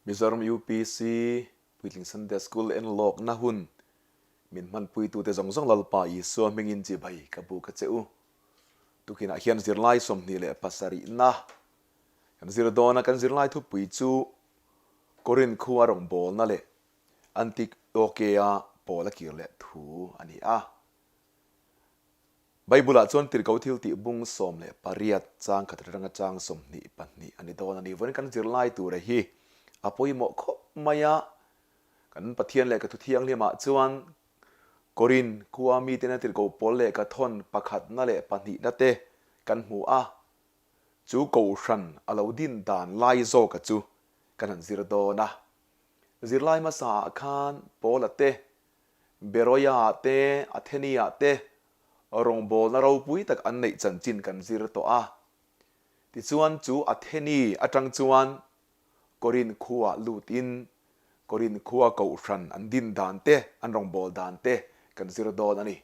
Mizoram UPC Puitling Sunday School enlawkna hun min hmanpuitute zawng zawng Lalpa Isua hmingin chibai ka buk a che u. Tukinah hian zirlai 27na kan zir dawn a, kan zirlai thupui chu Korinth khua rawngbawlna leh Antiochia pawl a kir leh thu a ni a. Bible-ah chuan tirhko thil tih bung 18 chang khat atanga chang 22 a ni dawn a ni. Vawiin kan zirlai tura hi a pawimawh khawp mai a, kan Pathian lehkha thu thianghlimah chuan Korinth khua mitena tirhko pawl lehkha thawn pakhatna leh pahnihna te kan hmu a, chu kohhran a lo din dan lai zawka chu kan han zir dawn a. Zirlai hmasaah khan Paula te Beroia te, Athenia te rawngbawlna ropui tak an neih chanchin kan zir tawh a. Tichuan chu Atheni atang chuan Korinth khuaah lutin Korinth khua kohhran an din dan te, an rawngbâwl dan te kan zir dawn a ni.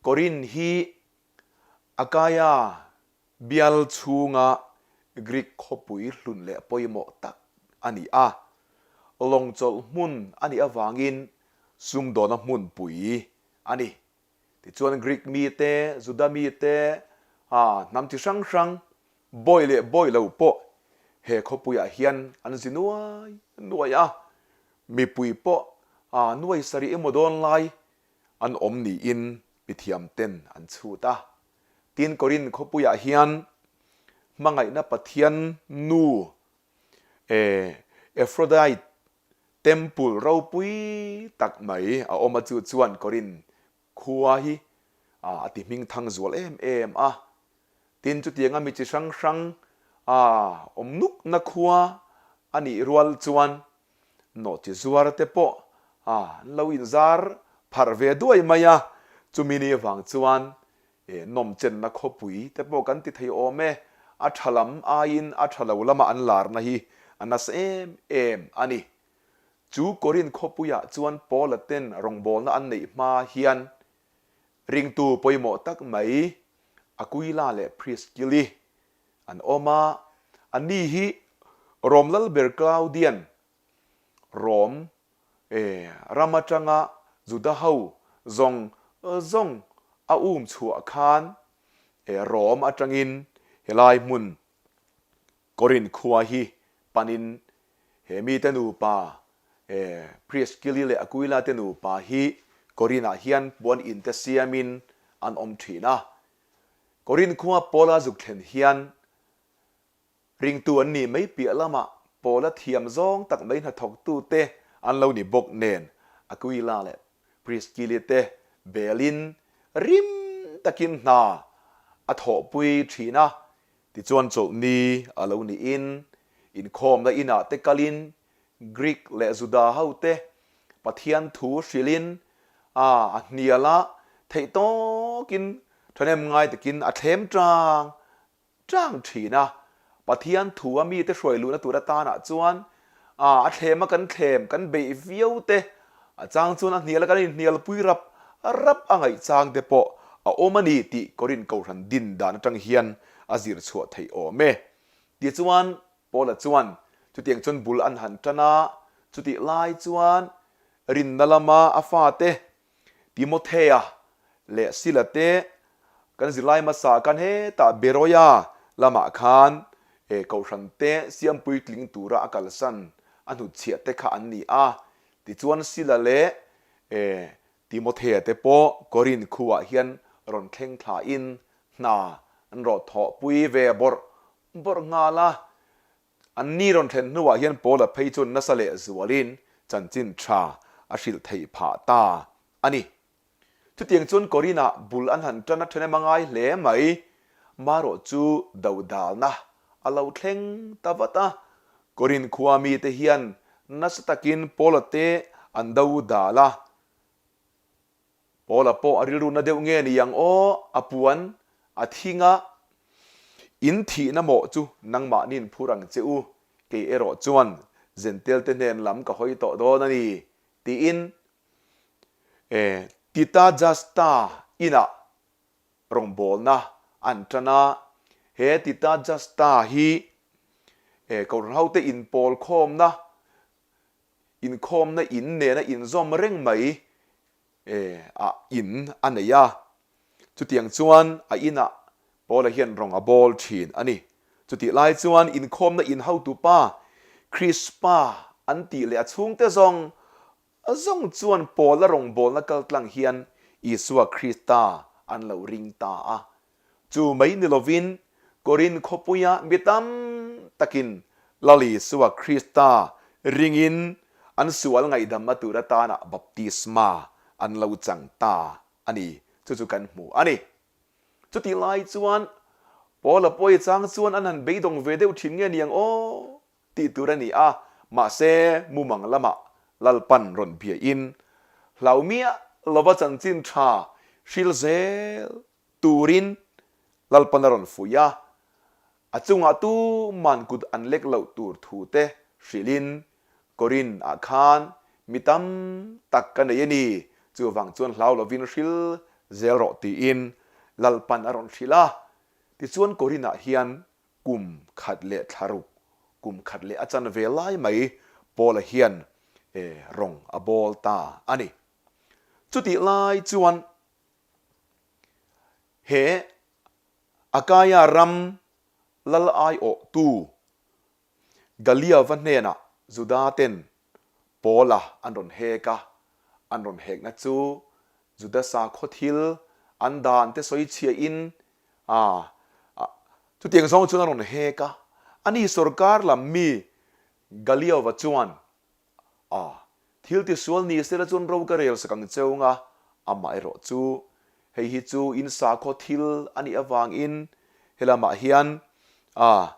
Korinth hi Akaia Bial chhunga Greek khawpui hlun leh pawimawh tak a ni a, lawng chawlh hmun a nih avangin sumdawna hmunpui a ni. Tichuan Greek mite, Juda mite, hnam chi hrang hrang, bawi leh bawi lo pawh he khawpuiah hian an zi nuai nuai a, mipui pawh nuai sarih emaw dawn lai an awm niin mithiamten an chhut a. Tin, Korinth khawpuiah hian hmangaihna Pathian nu Aphrodite temple ropui tak mai a awm a, chu chuan Korinth khua hi a ti hmingthang zual em em a. Tin, chutianga mi chi hrang hrang awm nukna khua a nih rual chuan nawhchi zuar te pawh an lo inzar pharh ve duai mai a, chumi ni avang chuan nawmchenna khawpui te pawh kan ti thei awm e, a tha lam aiin a tha lo lama an larna hi a nasa em em a ni. Chu Korinth khawpuiah chuan Paula ten rawngbawlna an neih hma hian ringtu pawimawh tak mai Aquila leh Priscilli An awm a, anni hi Rom lalber Claudian Rom ram atanga Juda ho zawng zawng a um chhuah khan Rom atangin helai hmun Korinth khua hi panin he mite nupa Priscilli leh Aquila te nupa hi Korinth-ah hian puan in te siamin an awm thin a. Korinth khua Paula zuk thlen hian ringtu an nih mai piah lamah Paula thiam zawng tak mai hnathawktute an lo ni bawk nen Aquila leh Priscilli te belin rim takin hna a thawhpui thin a, tichuan chawlhni a lo niin inkhawmna inah te kalin Greek leh Juda hote Pathian thu hrilhin a a hnial a, theih tawkin thahnem ngai takin a thlem tang tang thin a. Pathian thu a mite hruai luhna tur atanah chuan a a thlem a kan thlem kan beih viau te, a chang chuan a hnial a kan inhnial pui rap rap a ngaih chang te pawh a awm a ni tih Korinth Kohhran din dan atang hian a zir chhuah theih awm e. Tichuan Paula chuan chutiang chuan bul an han tan a, chutih lai chuan rinna lama a fate Timothea leh Sila te kan zirlai hmasa khan hetah Beroia lamah khan kohhran te siam puitling tura a kalsan a hnutchhiah te kha an ni a. Tichuan Sila leh Timothea te pawh Korinth khuah hian rawn thleng thlain hna an rawh thawhpui ve bawrh Bawrh nghal a, an ni rawn thlen hnuah hian Paula phei chuan nasa leh zualin chanchin tha a hrilh theih phah ta a ni. Chutiang chuan Korinah bul an han tan a then em a ngai hle mai, marawh chu dodalna a lo thleng ta vat a, Korin khua mite hian nasa takin Paula te an dodal a, Paula pawh a rilru na deuh nge ni ang aw, a puan a thing a, In thihna mawh chu nangmahni'n phur ang che u, kei erawh chuan Zentel te hnen lam ka hawi tawh dawn a ni, tiin Tita Justa inah rawngbawlna an tan a, he Tita Justa hi Kohhran hote inpawl khawmna. inkhawmna in nena inzawm reng mai ah in a nei a. Chutiang chuan a inah Paula hian rawng a bawl thin a ni. Chutih lai chuan inkhawmna in hotupa Krispa an tih leh a chhungte zawng zawng chuan Paula rawngbawlna kaltlang hian Isua Krista an lo ring ta a. Chu mai ni lovin Korinth khawpuia mi tam takin Lal Isua Krista ringin an sual ngaihdamna tur atana baptisma an lo chang ta a ni. Chu chu kan hmu a ni. Chutih lai chuan Paula pawi chang chuan an han beidawng ve deuh thin nge niang aw tih tur a ni a, mahse mumang lamah Lalpan rawn biain hlau miah lova chanchin tha hril zel turin Lalpan a rawn fuih a, a chungah tuman kut an lek loh tur thu te hrilhin Korinth ah khan mi tam tak ka nei a ni, chuvang chuan hlau lovin hril zel rawh tiin Lalpan a rawn hrilh a. Tichuan Korinth ah hian kum khat leh thla ruk, kum khat leh a chanve lai mai Paula hian rawng a bawl ta a ni. Chutih lai chuan He Akaia ram lal aiawhtu Galiava hnenah Juda ten Paula an rawn hek a, an rawn hekna chu Juda sakhaw thil an dan te sawi chhiahin a chutiang zawng chuan a rawn hek a. Ani sorkar lam mi Galiova chuan A, thil tisual ni sela chuan ro ka rel sak ang cheu nga, amah erawh chu hei hi chu in sakhaw thil a nih avangin helamah hian a,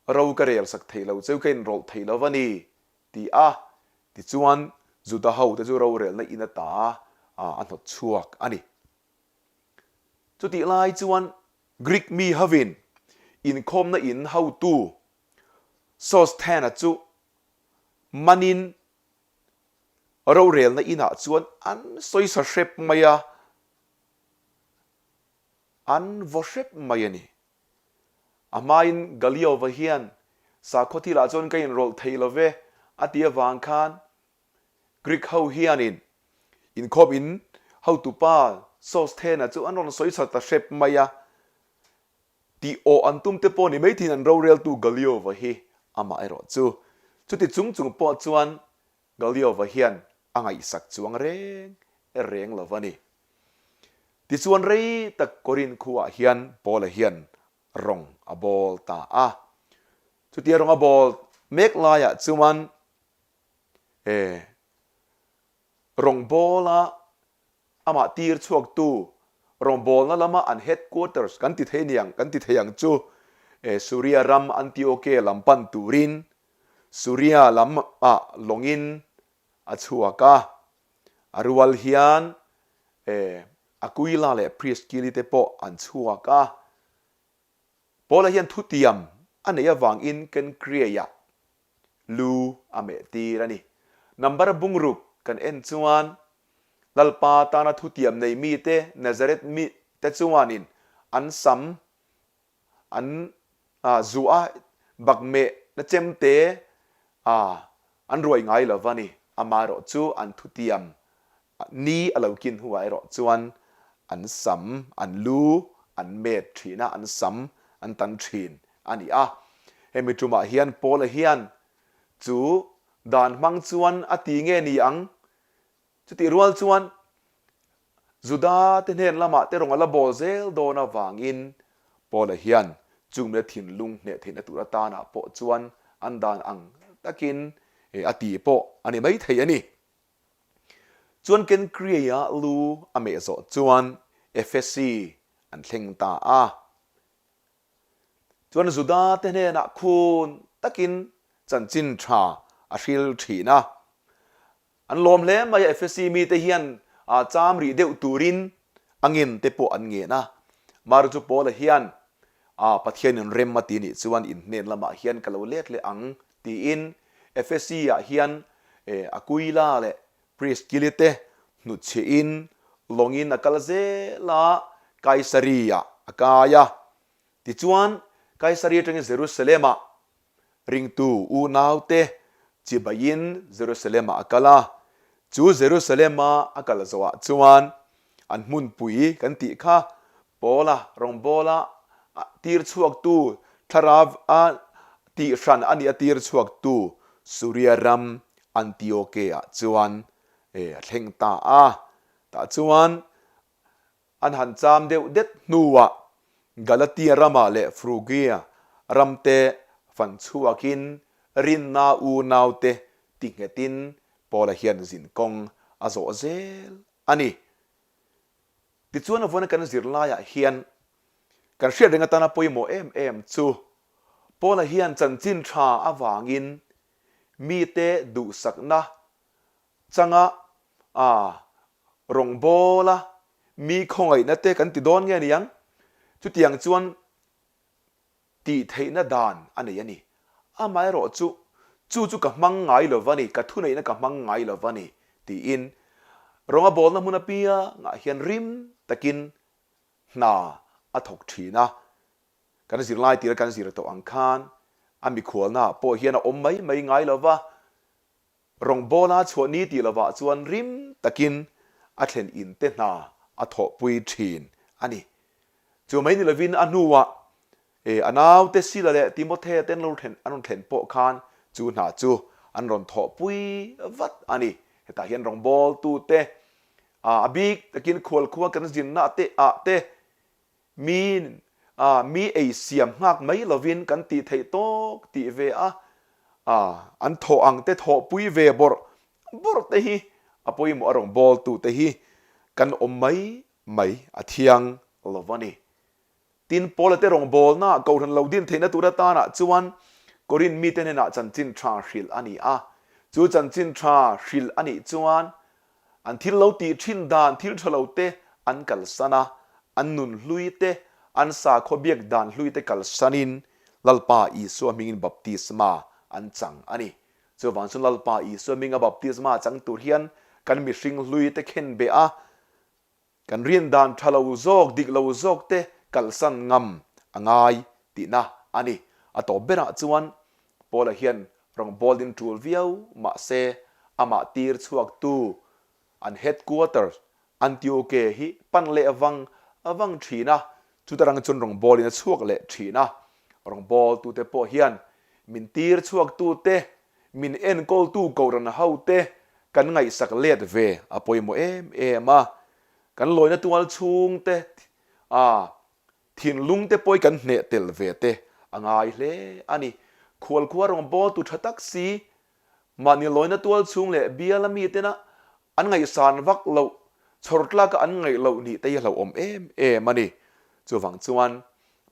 ro ka rel sak thei lo cheu, ka inrawlh thei lo va ni, ti a. Tichuan Juda hote chu rorelna in ata a hnawt chhuak a ni. Chutih lai chuan Greek mi hovin inkhawmna in hotu Sosthena chu manin rorelna inah chuan an sawisa hrep mai a, an vaw hrep mai a ni. A hmain Galiova hian sakhaw thilah chuan ka inrawlh thei lo ve a ti avang khan Greek ho hianin inkhawm in hotupa Sosthena chu an rawn sawisa ta hrep mai a. Tih awh an tum te pawh ni mai thin an roreltu Galiova hi amah erawh chu. Chuti chung chung pawh chuan Galiova hian a ngaihsak chuang reng reng lo a ni. Tichuan rei tak Korinth khuaah hian Paula hian rawng a bawl ta a. Chutia rawng a bawl mek laiah chuan e rawng bawla Amah tir chhuaktu rawngbawlna lama an headquarters kan ti thei niang kan ti thei ang chu e Suria ram Antioke lam pan turin Suria lam ah lawngin a chhuak a, a rual hian e Aquila leh Priskili te pawh an chhuak a. Paula hian thutiam a neih avangin Kenkrieiah lu a meh tir a ni. Number bungruk kan en chuan Lalpa tana thutiam nei mite Nazareth mite chuanin an sam an zuah a bakmeh na chemte an ruai ngai lo va ni. Amaherawh chu an thutiam Ni a lo kin hnuah erawh chuan an sam, an lu an met thin a, an sam an tan thin a ni a. Hemi tumah hian Paula hian chu dan hmang chuan a ti nge ni ang? Chutih rual chuan Juda te hnen lamah te rawng a la bawl zel dawn avangin Paula hian chung mila thinlung hneh theihna tur atanah pawh chuan an dan ang takin a ti pawh a ni maithei a ni. Chuan Kenkriaia lu a meh zawh chuan Efesi an thleng ta a. Chuan Juda te hnenah khun takin chanchin tha a hril thin a. An lawm hle mai a, Efesi mite hian cham rih deuh turin a ngen te pawh an ngen a. Mar chu Paula hian Pathianin rem a ti nih chuan in hnen lamah hian ka lo let leh ang tiin Efesi-ah hian Aquila leh Priskili te hnutchhiahin lawngin a kal zel a, Kaisari-ah a kai a. Tichuan, Kaisari atangin Jerusalem-ah ringtu unaute. Chibaiin Jerusalem-ah a kal a. Chu Jerusalem-a a kal zawhah chuan an hmunpui kan tih kha Paula rawngbawla tir chhuaktu thlarau a tih hran a nih a tir chhuaktu Suria ram Antioke-ah chuan a thleng ta a. Tah chuan An han cham deuh det hnuah Galatia ramah leh Frugia ramte fan chhuakin rinna unaute ti nghetin Paula hian zin kawng a zawh zel a ni. Tichuan a vawiina kan zirlaiah hian kan hriat reng atana pawimawh em em chu Paula hian chanchin tha avangin mite duhsakna changa a rawngbawla mi khawngaihna te kan ti dawn nge niang? Chutiang chuan tih theihna dan a nei a ni. Amaherawh chu, chu chu ka hmang ngai lo va ni, ka thuneihna ka hmang ngai lo va ni, tiin rawnga bawlna hmun apiangah hian rim takin hna a thawk thin a. Kan zirlai tira kan zir tawh ang khan a mikhualnaah pawh hian a awm mai mai ngai lo va, Rawngbawla chhuah ni tih lovah chuan rim takin a thlen in te hna a thawhpui thin a ni. Chu mai ni lovin a hnuah e a naute Sila leh Timothea te an lo thlen an rawn thlen pawh khan chu hna chu an rawn thawhpui vat a ni. Hetah hian rawngbawltute a bik takin khualkhua kan zinna te ah te Mi a mi ei siam nghak mai lovin kan tih theih tawk tih ve a, a an thawh ang te thawhpui ve bawrh bawrh te hi a pawimawh a rawn bawl tu te hi kan awm mai mai a thiang lo va ni. Tin, Paula te rawngbawlna Kohhran lo din theihna tur atanah chuan Korinth mite hnenah chanchin tha hrilh a ni a, chu chanchin tha hrilh a nih chuan An thil lo tih thin dan thil tha lo te an kalsan a, an nun hlui te, an sakhaw biak dan hlui te kalsanin Lalpa Isua hmingin baptisma an chang a ni. Chuvang chuan Lalpa Isua hminga baptisma chang tur hian kan mihring hlui te khen beh a, Kan rian dan tha lo zawk, dik lo zawk te kalsan ngam a ngai tihna a ni. A tawp berah chuan Paula hian rawngbawlin tul viau mah se amah tir chhuaktu an headquarters Antioke hi pan leh vang vang thin a, chuta rang chuan rawngbawlin a chhuak leh thin a. Rawngbawltute pawh hian min tir chhuaktute Min enkawltu Kohhran hote kan ngaihsak let ve a pawimawh em em a, kan lawina tual chhungte a thinlungte pawh hi kan hneh tel ve te a ngai hle a ni. Khualkhua rawngbawltu tha tak si, mahni lawina tual chhung leh biala mitena An ngaihsan vak loh, chhawr tlaka an ngaih loh nih te hi a hlauhawm em em a ni. Chuvang chuan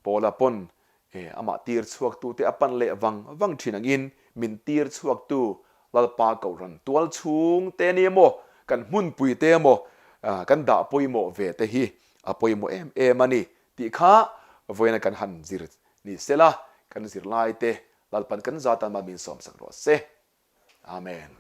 Paula pawn e amah tir chhuaktute a pan leh vang vang thin angin min tir chhuaktu Lalpa Kohhran tual chhung te ni emaw, kan hmunpui te emaw kan dah pawimawh ve te hi a pawimawh em em a ni tih kha vawiina kan han zir ni sela, kan zirlaite Lalpan kan zat a mah min sawmsak rawh se. Amen.